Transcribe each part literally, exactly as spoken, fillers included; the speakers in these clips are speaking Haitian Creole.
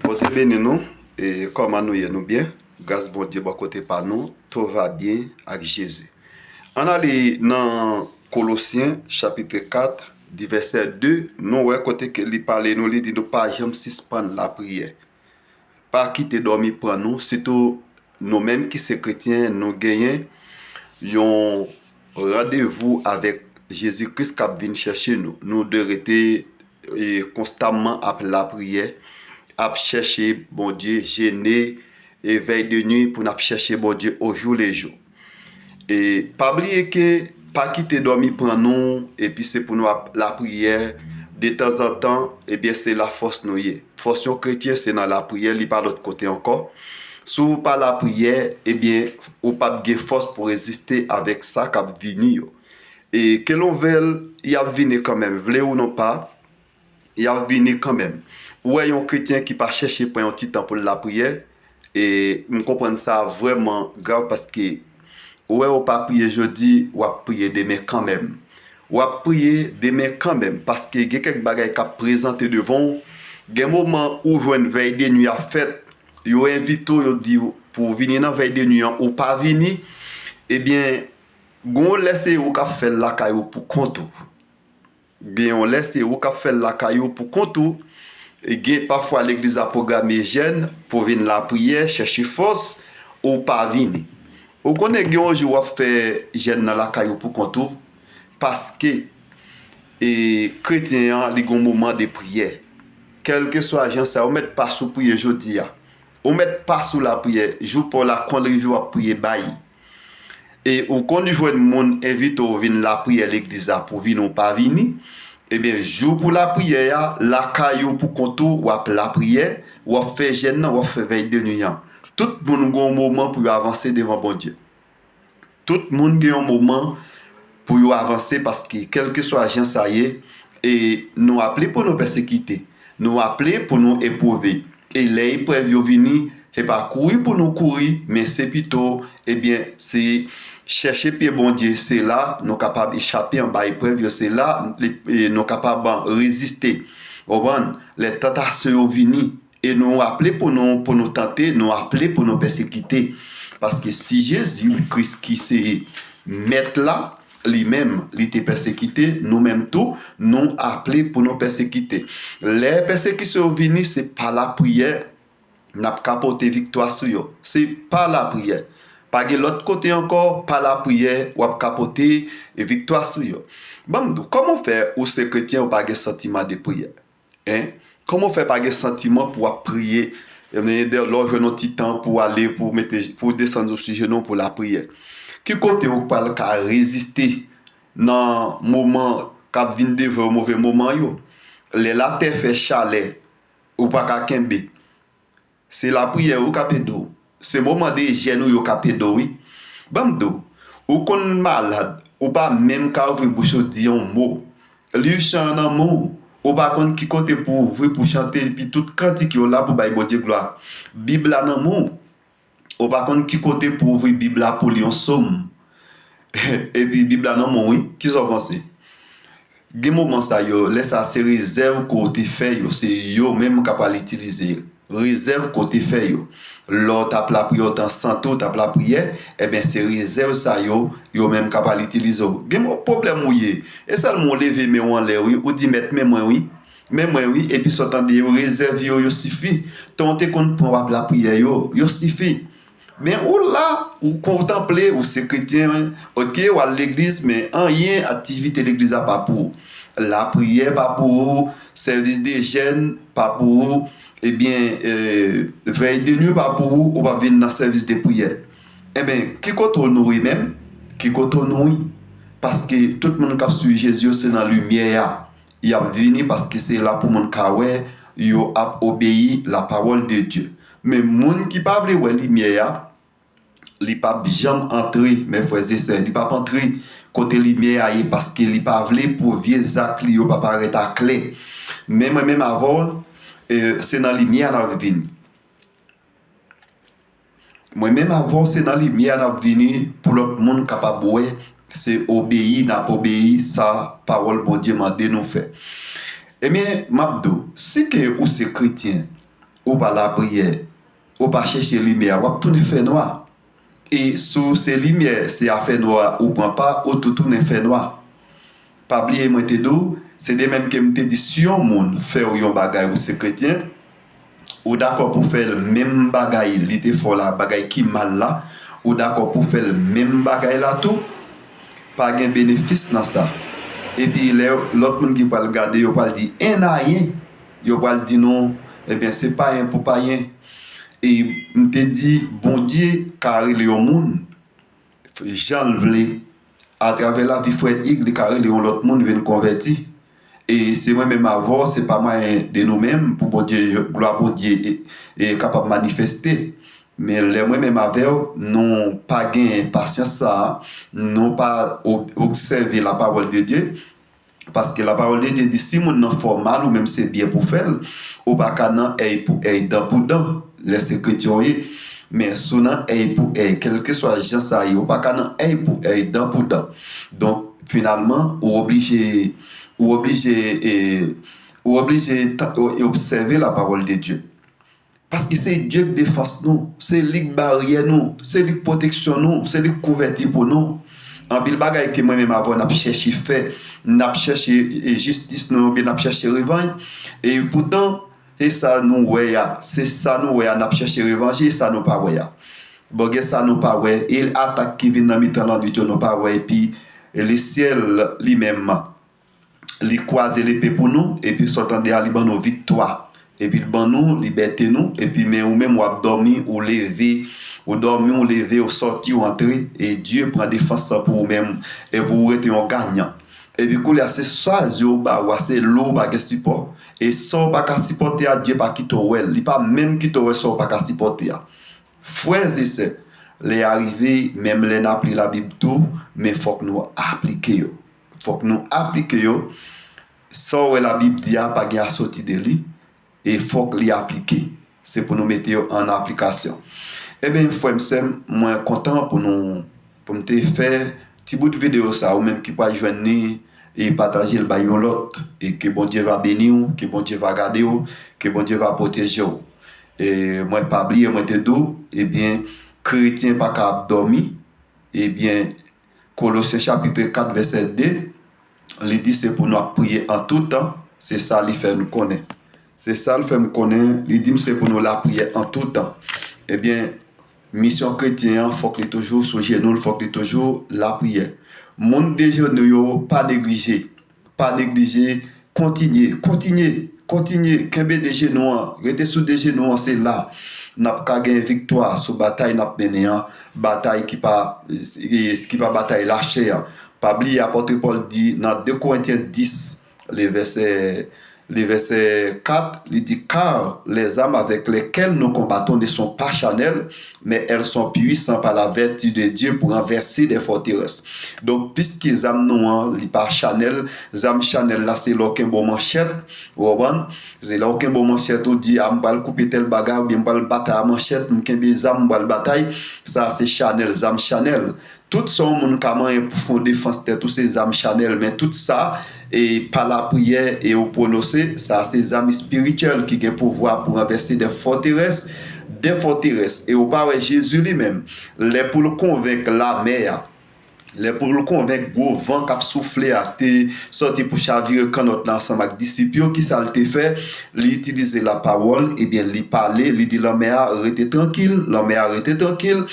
Bondye beni nou. E kòman nou ye? Nou byen? Gras Bondye bò kote pa nou. Tout va byen ak Jezi. Ann ale nan Kolosyen chapit kat, di vèsè de, nou wè kote ke li pale nou, li di nou pa janm sispann lapriyè. Pa kite dòmi pran nou, sitou nou menm ki se kretyen, nou genyen yon randevou avèk Jezi Kris k ap vin chèche nou. Nou dwe rete e, konstamman ap lapriyè, ap chèche Bondye, jene, e vèy de nwi pou n ap chèche Bondye au jour le jour. E pa bliye ke pa kite dòmi pran nou, epi se pou nou ap lapriyè detanzantan, ebyen se la fòs nou ye. Fòs yon kretyen se nan lapriyè, li pa lòt kote ankò. Si w pa lapriyè, ebyen ou p ap gen fòs pou reziste avèk sa k ap vini yo. E ke l ou vle l, y ap vini kanmenm, vle ou non pa, y ap vini kanmenm. Ou wè yon kretyen ki pa chèche pran yon ti tan pou l lapriyè, e m konprann sa vrèman grav paske ou wè ou pa priye jodi, w ap priye demen kanmenm. W ap priye demen kanmenm paske gen kèk bagay k ap prezante devan w. Gen moman ou jwenn vèy de nwi ap fèt, yo envite w, yo di w pou w vini nan vèy de nwi an, ou pa vini, ebyen, gon lè se ou k ap fè l lakay ou pou kont ou. Gen yon lè se ou k ap fè l lakay ou pou kont ou. E gen pafwa legliz ap pwograme jèn pou vin lapriyè, chèche fòs, ou pa vini. Ou konnen gen yon jou w ap fè jèn nan lakay ou pou kont ou, paske e kretyen an li gon moman de priyè. Kèlkeswa jan sa, ou mèt pa sou priye jodi a. Ou mèt pa sou lapriyè, jou pa w la konn rive w ap priye bay. E ou konn jwenn moun envite w vin lapriyè legliz la pou vini ou pa vini. Ebyen, jou pou lapriyè a, lakay ou pou kont ou, w ap lapriyè, w ap fè jèn nan, w ap fè vèy de nwi an. Tout moun gen yon moman pou yo avanse devan Bondye. Tout moun gen yon moman pou yo avanse paske kèlkeswa jan sa ye, e nou aple pou nou pèsekite, nou aple pou nou epwouve. E lè eprèv yo vini, se pa kouri pou nou kouri, men se pito, ebyen, se chèche pye Bondye, se la nou kapab echape anba eprèv yo, se la li- e nou kapab reziste. Ou konprann? Lè tantasyon yo vini, e nou aple pou nou, pou nou tante, nou aple pou nou pèsekite. Paske si Jezi Kris ki se Mèt la, li menm, li te pèsekite, nou menm tou, nou aple pou nou pèsekite. Lè pèsekisyon yo vini, se pa lapriyè n ap ka pote viktwa sou yo. Se pa lapriyè. Pa gen lòt kote ankò, pa lapriyè, w ap ka pote viktwa sou yo. Ban m di w, kòman w fè ou se kretyen, ou pa gen santiman de priyè? Hein? Kòman w fè pa gen santiman pou w ap priye? Lè w jwenn yon ti tan pou w ale, pou w mete, pou w desann sou jenou w pou lapriyè. Ki kote ou pral ka reziste nan moman k ap vin devan w, move moman yo? Lè latè fè chalè, ou pa ka kenbe. Se lapriyè yo k ap ede w. Se moman de jèn ou yo k ap ede w, wi. Ban m di w, ou konn malad, ou pa menm ka ouvri bouch ou di yon mo. Liv chan an nan men w, ou pa konn ki kote pou w ouvri pou w chante, epi tout kantik yo la pou bay Bondye glwa. Bib la nan men w, ou pa konn ki kote pou w ouvri Bib la pou w li yon sòm. Epi Bib la nan men w, wi. Kisa w panse? Gen moman sa yo, lè sa se rezèv ke w te fè yo, se yo menm k ap pral itilize rezèv ke w te fè yo. Lè w t ap lapriyè, w te an sante, w t ap lapriyè, enben se rezèv sa yo, yo menm k ap pral itilize w. Gen mo- pwoblèm ou ye, e sèlman w leve men w anlè, wi, ou di, "Mèt, men mwen, wi. Men mwen, wi," epi sa w tande yo, rezèv yo, yo sifi. Tan w te konn pran w ap lapriyè yo, yo sifi. Men ou la, ou kontanple, ou se kretyen, ok, w al legliz, men anyen aktivite legliz la pa pou ou. Lapriyè pa pou ou, sèvis de jèn pa pou ou, ebyen, e, vèy de nwi pa pou ou, ou p ap vin nan sèvis de priyè. Enben, ki kote w nouri menm? Ki kote w nouri? Paske tout moun k ap swiv Jezi yo, se nan limyè a y ap vini, paske se la pou moun ka wè yo ap obeyi la parole de Dieu. Men moun ki pa vle wè limyè a, li p ap janm antre, mes frères et sœurs, li p ap antre kote limyè a ye, paske li pa vle pou vye zak li yo pa parèt aklè. Men mwen menm avè w, e, se nan limyè a n ap vini. Mwen menm avè w, se nan limyè a n ap vini pou lòt moun kapab wè se obeyi n ap obeyi sa pawòl Bondye mande nou fè. Ebyen, m ap di w, si ke ou se kretyen, ou pa lapriyè, ou pa chèche limyè, w ap tounen fènwa. E si w se limyè, se a fènwa ou pran pa, ou tou tounen fènwa. Pa bliye mwen te di w, se de menm ke m te di si yon moun fè w yon bagay ou se kretyen, ou dakò pou fè l menm bagay li te fè w la, bagay ki mal la, ou dakò pou fè l menm bagay la tou, pa gen benefis nan sa. Epi lè lòt moun ki pral gade yo pral di en ayen, yo pral di nou, ebyen se payen pou payen. E m te di Bondye ka rele yon moun jan l vle, atravè lavi frè Ig, li ka rele yon lòt moun vin konvèti. E se mwen menm avè w, se pa mwayen de nou menm pou Bondye, glwa Bondye e, e kapab manifeste. Men lè mwen menm avè w, nou pa gen pasyans sa a, nou pa ob- obsève lapawòl de Dye, paske lapawòl de Dye di si moun nan fè w mal ou menm se byen pou fè l, ou pa ka nan èy pou èy, dan pou dan, lè se kretyen w ye. Men si w nan èy pou èy, kèlkeswa jan sa ye, ou pa ka nan èy pou èy, dan pou dan. Donk, finalman, ou oblije, ou oblije, e, ou oblije tan- e, obsève lapawòl de Dye. Paske se Dye k defans nou, se li k baryè nou, se li k pwoteksyon nou, se li k kouvèti pou nou. Anpil bagay ke mwen menm avè w n ap chèche fè, n ap chèche e, jistis nou oubyen n ap chèche revanj. E poutan, e sa nou wè a, se sa nou wè a n ap chèche revanj, e sa nou pa wè a. Bon, gen sa nou pa wè, e atak ki vin nan mitan lannwit yo nou pa wè, epi lesyèl li menm li kwaze lepe pou nou, epi sa w tande a, li ban nou viktwa. Epi l ban nou libète nou, epi men ou menm w ap dòmi, ou leve, ou dòmi, ou leve, ou sòti, ou antre, e Dye pran defans lan pou ou menm, e pou ou rete yon ganyan. Epi koulye a, se sa zye w ba ou a, se lou ou pa gen sipò. E sa w pa ka sipòte a, Dye pa kite w wè l, li pa menm kite w wè sa w pa ka sipòte a. Frè e sè, lè a rive, menm lè n ap li Labib tou, men fòk nou aplike yo. Fòk nou aplike yo. Sa w wè Labib di a pa gen a soti de li, e fòk li aplike. Se pou nou mete yo an aplikasyon. Ebyen, frè m, sè m, mwen kontan pou nou, pou m te fè ti bout videyo sa, ou menm ki pral jwenn li, e pataje l bay yon lòt, e ke Bondye va beni w, ke Bondye va gade w, ke Bondye va pwoteje w. E mwen pa bliye, mwen te di w, ebyen, kretyen pa ka ap dòmi, ebyen, Kolosyen chapit kat vèsè de, li di se pou nou ap priye an tou tan, se sa li fè nou konnen. Se sa l fè m konnen, li di m se pou nou lapriyè an tou tan. Ebyen, misyon kretyen an, fòk li toujou sou jenou l, fòk li toujou lapriyè. Moun de jenou yo, pa neglije, pa neglije, kontinye, kontinye, kontinye, kenbe de jenou an, rete sou de jenou an, se la n ap ka gen viktwa sou batay n ap mennen an, batay ki pa, ki pa batay lachè an. Pa bliye apòt Pòl di nan de Korentyen dis, le vèsè, le vèsè kat, li di, car les armes avec lesquelles nous combattons ne sont pas charnelles, mais elles sont puissantes par la vertu de Dieu pour renverser des forteresses. Donk, piske zam nou an, li pa chanèl, zam chanèl la, se lè w kenbe yon manchèt, ou konprann? Se lè w kenbe yon manchèt, ou di, a, m pral koupe tèl bagay, oubyen m pral batay a manchèt, m kenbe zam, m pral batay. Sa a se chanèl, zam chanèl. Tout sa yon moun ka manyen pou fè w defans tèt ou, se zam chanèl, men tout sa, e pa lapriyè e ou pwononse, sa se zam espirityèl ki gen pouvwa pou ranvèse de fòterès, de fòterès. E ou pa wè Jezi li menm, lè pou l konvenk lamè a, lè pou l konvenk gwo van k ap soufle a, k te sòti pou chavire kannòt la ansanm ak disip yo, kisa l te fè? Li itilize lapawòl, ebyen, li pale, li di lanmè a, rete trankil, lanmè a, rete trankil.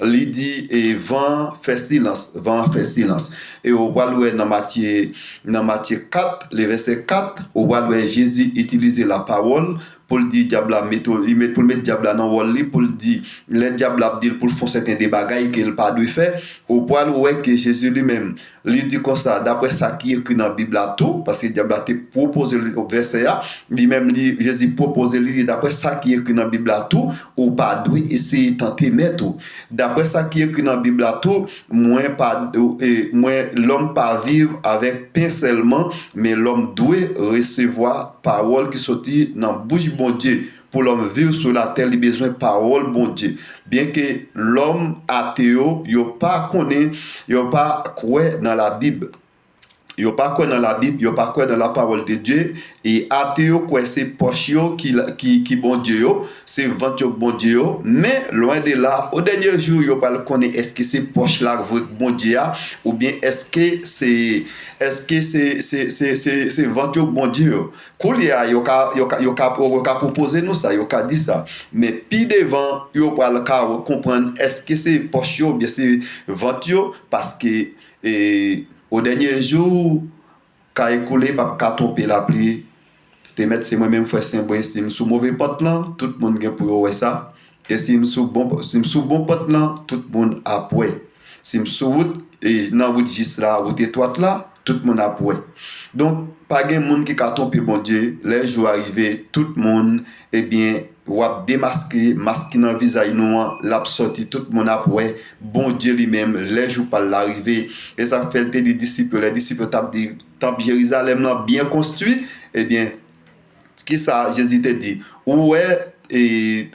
Li di, e, van an, fè silans, van an, fè silans. E ou pral wè nan Matye, nan Matye kat, le vèsè kat, ou pral wè Jezi itilize lapawòl pou l di dyab la, met, li met, pou l met dyab la nan wòl li, pou l di, lè dyab la ap di l pou l fè yon sèten de bagay ke l pa dwe fè, ou pral wè ke Jezi li menm, li di konsa, daprè sa ki ekri nan Bib la tou, paske dyab la te pwopoze l vèsè a, li menm, li, Jezi pwopoze li, li di, daprè sa ki ekri nan Bib la tou, ou pa dwe eseye tante mèt ou. Daprè sa ki ekri nan Bib la tou, mwen pa, e, mwen, l'homme pas vivre avec pain seulement, men lòm dwe resevwa pawòl ki soti nan bouch Bondye. Pou lòm viv sou latè, li bezwen pawòl Bondye. Byenke lòm ate yo, yo pa konnen, yo pa kwè nan Labib. Yo pa kwè nan Labib, yo pa kwè nan la parole de Dieu, e ate yo kwè se pòch yo ki, ki, ki Bondye yo, se vant yo k Bondye yo, men, lwen de la, o dènye jou, yo pral konnen èske se pòch la vre k Bondye a, oubyen èske se, èske se, se, se, se, se vant yo k Bondye yo. Koulye a, yo ka, yo ka, yo ka, yo ka pwopoze nou sa, yo ka di sa. Men pi devan, yo pral ka konprann èske se pòch yo oubyen se vant yo, paske, e, o dènye jou, kay koule p ap ka twonpe lapli. Te mèt se mwen menm, frè Senbren, si m sou move pant lan, tout moun gen pou yo wè sa. E si m sou bon, si m sou bon pant lan, tout moun ap wè. Si m sou wout, e nan wout jis la, wout etwat la, tout moun ap wè. Donk, pa gen moun ki ka twonpe Bondye. Lè jou a rive, tout moun, ebyen, w ap demaske, mas ki nan vizaj nou an, l ap sòti, tout moun ap wè Bondye li menm, lè jou pa l la rive. E sa k fè l te di disip yo, lè disip yo t ap di, tanp Jerizalèm lan byen konstwi, ebyen, kisa Jezi te di? Ou wè, e,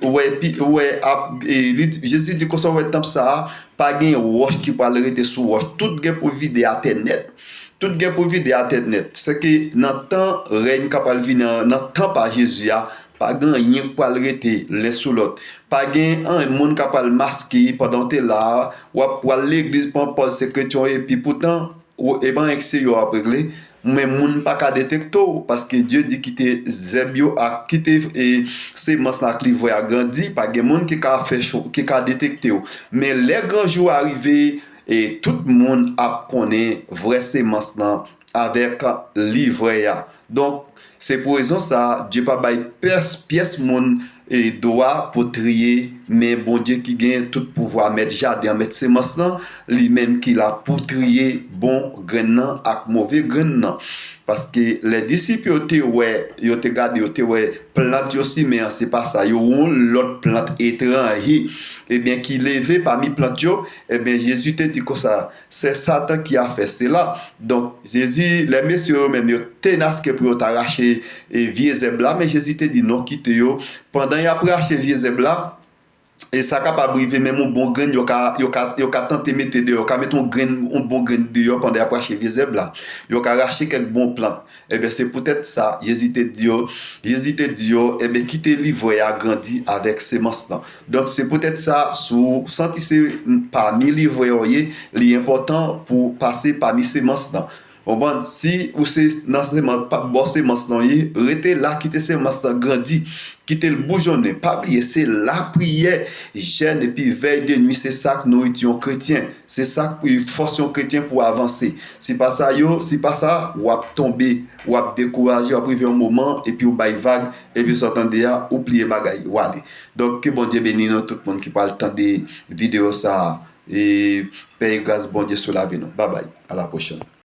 ou wè, pi, ou wè, ap, e, li, Jezi di konsa, ou wè tanp sa a, pa gen wòch ki pral rete sou wòch. Tout gen pou vide atè nèt. Tout gen pou vide atè nèt. Sèke nan tan rèy k ap pral vini an, nan tan pa Jezi a, pa gen anyen k pral rete len sou lòt. Pa gen anyen moun k ap pral maske pandan w te la a, w ap pral legliz, pran pòz se kretyen w ye, epi poutan, ou, e pa anyen k serye w ap regle, men moun pa ka detekte w, paske Dye di kite zèb yo ak kite, e, semans la ak livwè a grandi, pa gen moun ki ka fè cho, ki ka detekte w. Men lè gran jou a rive, e tout moun ap konnen vrè semans lan avèk livwè a. Donk, se pou rezon sa a, Dye pa bay pyès, pyès moun, e, dwa pou triye, men Bondye ki gen tout pouvwa, mèt jaden an, mèt semans lan, li menm ki la pou triye bon grenn nan ak move grenn nan. Paske lè disip yo te wè, yo te gade, yo te wè plant yo simen an, se pa sa, yo wè yon lòt plant etranje, ebyen, ki leve pami plant yo, ebyen, Jezi te di konsa, c'est Satan qui a fait cela. Donk, Jezi, lè mesye yo menm, yo tenaske pou yo ta rache, e, vye zèb la, men Jezi te di non, kite yo. Pandan y ap rache vye zèb la, e sa kapab rive, menm yon bon grenn, yo ka, yo ka, yo ka tante mete deyò, yo ka mete yon grenn, yon bon grenn deyò pandan y ap rache vye zèb la. Yo ka rache kèk bon plant. Ebyen, se poutèt sa, Jezi te di yo, Jezi te di yo, ebyen, kite livwè a grandi avèk semans lan. Donk, se poutèt sa, si w santi se pami livwè w ye, li enpòtan pou w pase pami semans lan. Konprann? Si ou se nan semans, pa bò semans lan w ye, rete la, kite semans lan grandi, kite l boujonnen. Pa bliye, se lapriyè, jèn epi vèy de nwi, se sa k nouriti yon kretyen. Se sa k fòse yon kretyen pou avanse. Si pa sa yo, si pa sa, w ap tonbe, w ap dekouraje, w ap rive yon moman, epi w bay vag, epi sa w tande a, ou bliye bagay, w ale. Donk, ke Bondye beni nou tout moun ki pral tande videyo sa a. E pè e gras Bondye sou lavi nou. Babay. A la pwochèn.